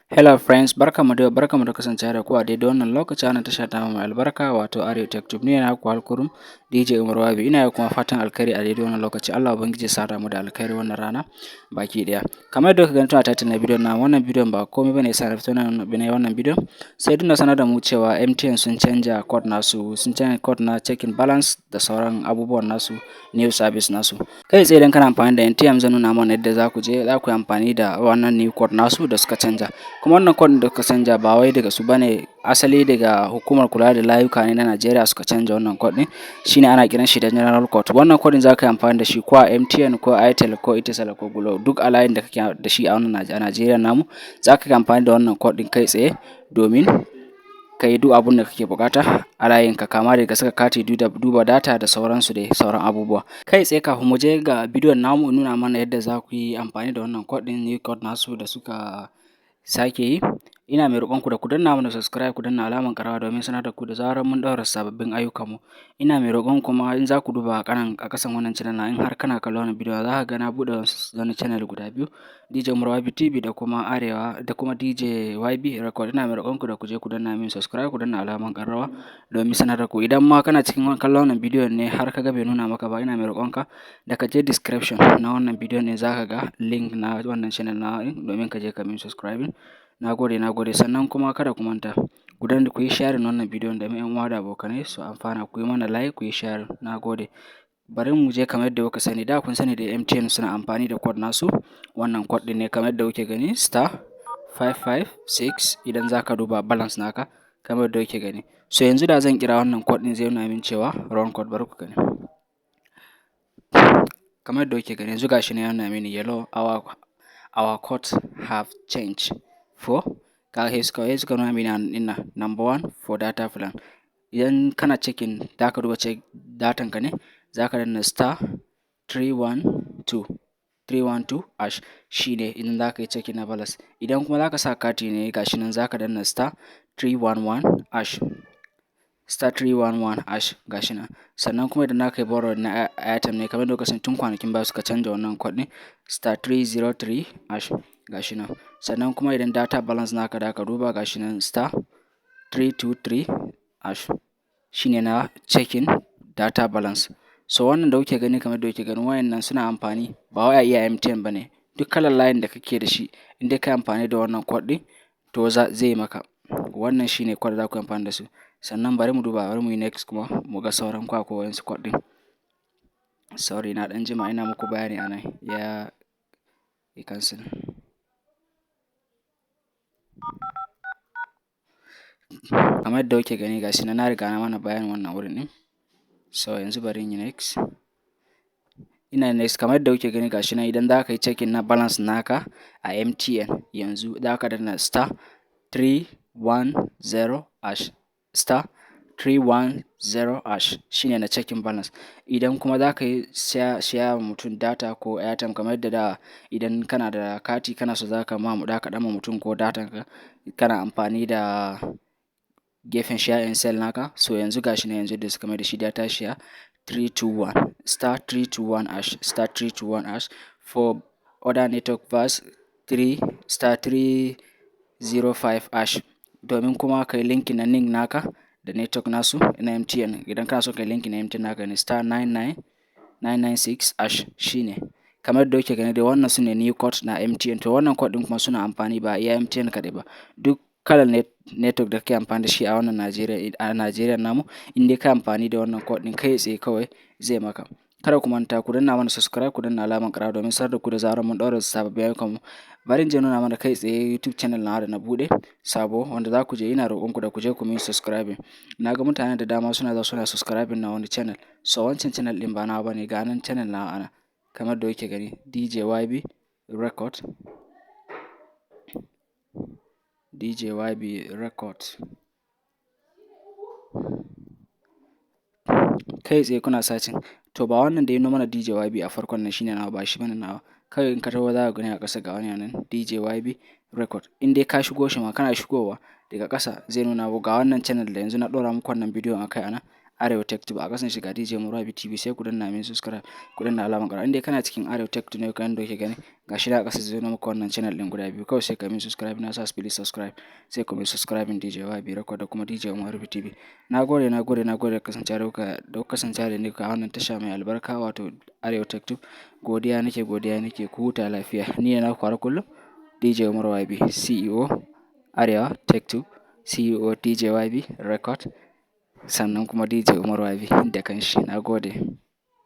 Hello friends, barkanmu da yau, barkanmu da kasancewa da ku a daidai wannan lokaci a wannan tasha tamu mai albarka, wato Arewa Tech Tube. Ni ne naku Alkurum DJ Umar Wabi. Ina yi kuma fatan alkhairi a daidai wannan lokaci. Allah Ubangiji ya sada mu da alkhairi wannan rana baki daya. Kamar yadda kuka gani tun a title na bidiyon na, wannan bidiyon ba komai bane yasa na fito na yi wannan bidiyon, sai duk na sanar da mu cewa MTN sun canja code nasu, sun canja code na checking balance da sauran abubuwan nasu, new service nasu. Kai tsaye, idan kana amfani da MTN, zan nuna mana yadda za ku je za ku yi amfani da wannan new code nasu da suka canja. Kuma wannan code da suka canja ba wai daga su bane asali, daga hukumar kula da layuka ne na Najeriya suka canja wannan code din. Shine ana kiran shi da general code. Wannan code din za ka yi amfani da shi ko a MTN, ko Airtel, ko Etisalat, ko Glo, duk a layin da kake da shi a wannan a Najeriya namu, za ka yi amfani da wannan code din kai tsaye domin ka yi duk abun da kake bukata a layinka, kama daga saka kati, duba data da sauransu dai sauran abubuwa. Kai tsaye, kafin mu je ga bidiyon namu nuna mana yadda za ku yi amfani da wannan code din, new code nasu da suka sake yi, ina mai roƙonku da ku danna mana subscribe, ku danna alamar ƙararrawa domin sanar da ku da zarar mun ɗaura sababbin ayyukanmu. Ina mai roƙon kuma, in za ku duba a ƙasan wannan channel na, in har kana kallon wannan bidiyo, za ka ga na buɗe wani channel guda biyu, DJ Umar YB TV da kuma Arewa da kuma DJ YB Record. Ina mai roƙonku da ku je ku danna min subscribe, ku danna alamar ƙararrawa domin sanar da ku. Idan ma kana cikin kallon wannan bidiyon ne har ka ga bai nuna maka ba, ina mai roƙonka da ka je description na wannan bidiyon ne, za ka ga link na wannan channel na domin ka je ka min subscribing. Na gode, na gode. Sannan kuma kada ku manta ku danna, ku yi sharing wannan bidiyon domin 'yan uwa da abokanai su amfana. Ku yi mana like, ku yi sharing. Na gode. Bari mu je. Kamar yadda kuka sani, da kun sani da MTN suna amfani da code nasu. Wannan code din ne kamar yadda kuke gani, *556, idan za ka duba balance naka, kamar yadda kuke gani. So yanzu da zan kira wannan code din, zai nuna min cewa wrong code. Bari ku gani. Kamar yadda kuke gani, yanzu gashi nan ya nuna mini yellow, our code have changed for. Kaga sai suka nuna mini ɗin nan, number one for data plan. Idan kana checking, za ka duba check datan ka ne, za ka danna *312 312#. Shine idan za ka yi checking na balance. Idan kuma za ka sa kati ne, gashi nan, za ka danna *311#, *311#, gashi nan. Sannan kuma idan za ka yi borrow na airtime ne, kamar lokacin tun kwanakin baya suka canja wannan code ɗin, *303#, gashi nan. Sannan kuma idan data balance naka da ka duba, gashi nan, *323#, shine na checking data balance. So wannan da kuke gani, kamar da kuke gani, wayannan suna amfani ba wai a iya MTN ba ne, duk kalan layin da kake da shi, in dai ka yi amfani da wannan code ɗin, to zai maka. Wannan shine code da za ku yi amfani da su. Sannan bari mu duba, bari mu yi next kuma mu ga sauran ko akwai wayansu code ɗin. Sorry, na ɗan jima ina muku bayani a nan, ya yi cancel. Kamar yadda kuke gani, gashi nan, na riga na mana bayanin wannan wurin ɗin. So yanzu bari in yi next. Ina next, kamar yadda kuke gani, gashi nan, idan za ka yi checking na balance naka a MTN yanzu, za ka danna *310#, *310#, shine na checking balance. Idan kuma za ka yi share wa mutum data ko airtime, kamar yadda da idan kana da kati kana so za ka ma za ka ɗan ma mutum ko datan ka, kana amfani da gefen share and sell naka. So yanzu gashi nan, yanzu da suka mai da shi data share, 321, *321#, *321#. For other network verse 3 *305#. Domin kuma kai linking na NIN naka da network nasu na MTN, idan kana so kai linking na MTN naka ne, *99996#. Shine kamar yadda kuke gani dai, wannan su ne new code na MTN. To wannan code ɗin kuma suna amfani ba iya MTN kaɗai ba, duk kalan network da kake amfani da shi a wannan Najeriya, a Najeriya namu, in dai ka amfani da wannan code ɗin, kai tsaye kawai zai maka. Kada ku manta ku danna mana subscribe, ku danna alamar ƙararrawa domin sanar da ku da zarar mun ɗaura sababbin ayyukanmu. Bari in je nuna mana kai tsaye YouTube channel nawa da na buɗe sabo, wanda za ku je, ina roƙon ku da ku je ku min subscribing. Na ga mutane da dama suna zuwa suna subscribing na wani channel. So wancan channel ɗin ba nawa bane. Ga nan channel nawa ana, kamar da kuke gani, DJ YB Record, DJ YB Record. Kai tsaye kuna searching, to ba wannan da ya nuno mana DJ YB a farkon nan shine nawa ba, shi bane nawa. Kawai in ka taho, za ka gani a ƙasa ga wani nan, DJ YB Record. In dai ka shigo shi ma, kana shigowa daga ƙasa zai nuna ga wannan channel da yanzu na ɗora muku wannan bidiyon akai. Ana Arewa Tech Tube. A kasan shi ga DJ Umar YB TV, sai ku danna min subscribe, ku danna alamar ƙara. Inda kana cikin Arewa Tech Tube ne, kan yanda kuke gani, gashi da ƙasa zai nuna muku wannan channel ɗin guda biyu. Kawai sai ka min subscribe. Na sa please subscribe, sai ku min subscribe DJ YB Record da kuma DJ Umar YB TV. Na gode, na gode, na gode da kasance da ni a wannan tasha mai albarka, wato Arewa Tech Tube. Godiya nake, godiya nake. Ku huta lafiya. Ni ne naku har kullum, DJ Umar YB, CEO Arewa Tech Tube, CEO DJ YB Record, sannan kuma DJ Umar YB da kanshi. Na gode.